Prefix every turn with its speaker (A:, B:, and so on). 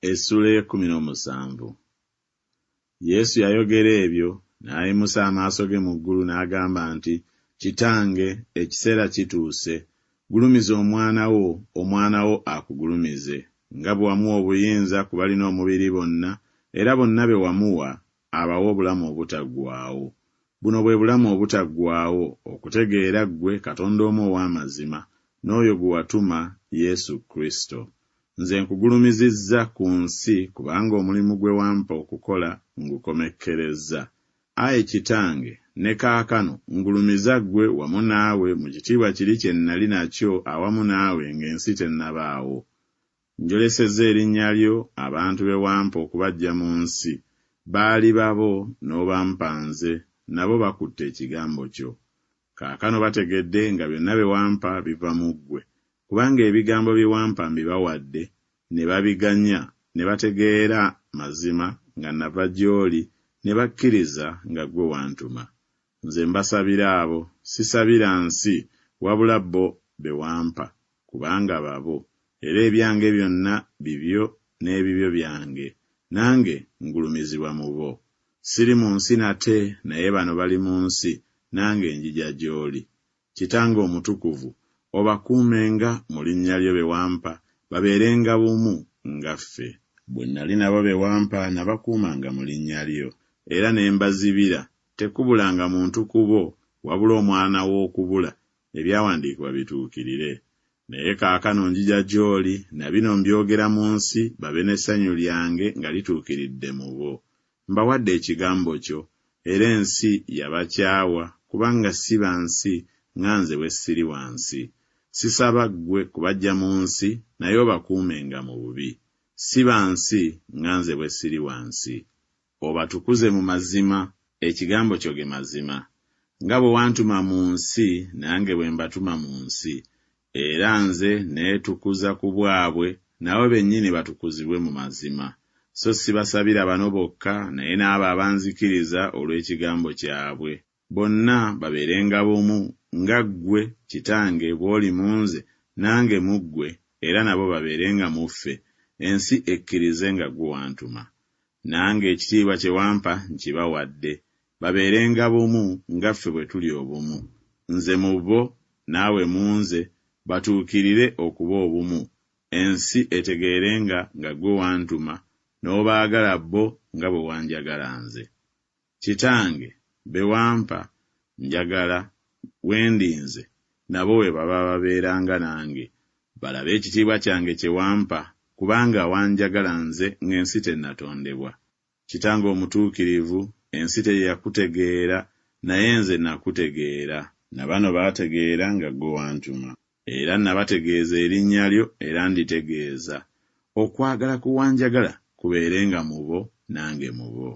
A: Essuula ey'ekkumi n'omusanvu. Yesu yayogera ebyo, n'ayimusa amaaso ge mu ggulu n'agamba nti, Kitange, ekiseera kituuse, gulumiza Omwana wo, Omwana wo akugulumize, nga bwe wamuwa obuyinza ku balina omubiri bonna, era bonna be wamuwa, abawe obulamu obutaggwaawo. Buno bwe bulamu obutaggwaawo, okutegeera ggwe Katonda omu ow'amazima, n'oyo gwe watuma, Yesu Kristo. Nze nkugulumizizza ku nsi kubanga omulimu gwe wampa okukola ngukomekkerezza. Ayi Kitange, ne kaakano ngulumiza ggwe wamu naawe mu kitiibwa kiri kye nnali nakyo awamu naawe ng'ensi tennabaawo. Njolesezza erinnya lyo abantu be wampa okubaggya mu nsi. Baali babo, n'obampa nze, nabo bakutte ekigambo kyo. Kaakano bategedde nga byonna bye wampa biva mu ggwe, kubanga ebigambo bye wampa mbibawadde, ne babiganya, ne bategeera mazima nga nava gy'oli, ne bakkiriza nga ggwe wantuma. Nze mbasabira abo, sisabira nsi, wabula bo be wampa, kubanga babo, era ebyange byonna bibyo n'ebibyo byange, nange ngulumizibwa mu bo. Siri mu nsi nate, naye bano bali mu nsi, nange njija gy'oli. Kitange Omutukuvu, obakuumenga mu linnya lyo be wampa, babeerenga bumu nga ffe. Bwe nali nabo be wampa nabakuumanga mu linnya lyo. Era ne mbazibira, tekubulanga muntu ku bo wabula omwana w'okubula, ebyawandiikibwa bituukirire. Naye kaakano njija gy'oli, na bino mbyogera mu nsi, babe n'essanyu lyange nga lituukiridde mu bo. Mbawadde ekigambo kyo, era ensi yabakyawa, kubanga si ba nsi, nga nze bwe siri wa nsi. Sisaba ggwe kubaggya mu nsi, naye obakuumenga mu bubi. Si ba nsi, nga nze bwe siri wa nsi. Obatukuze mu mazima, ekigambo kyo ge mazima. Nga bwe wantuma mu nsi, nange bwe mbatuma mu nsi. Era nze neetukuza ku bwabwe, nabo bennyini batukuzibwe mu mazima. So sibasabira bano bokka, naye n'abo abanzikiriza olw'ekigambo kyabwe, bonna babeerenga bumu, nga ggwe, Kitange, bw'oli mu nze, nange mu ggwe, era nabo babeerenga mu ffe, ensi ekkirize nga ggwe wantuma. Nange ekitiibwa kye wampa nkibawadde, babeerenga bumu nga ffe bwe tuli obumu, nze mu bo, naawe mu nze, batuukirire okuba obumu, ensi etegeerenga nga ggwe wantuma, n'obaagala bo nga bwe wanjagala nze. Kitange, be wampa, njagala, we ndi nze, nabo we baba babeeranga nange, balabe ekitiibwa kyange kye wampa, kubanga wanjagala nze ng'ensi tennatondebwa. Kitange Omutuukirivu, ensi teyakutegeera, naye nze nakutegeera. Na bano baategeera nga ggwe wantuma. Era nabategeeza erinnya lyo, era nditegeeza, okwagala kwe wanjagala kubeerenga mu bo, nange mu bo.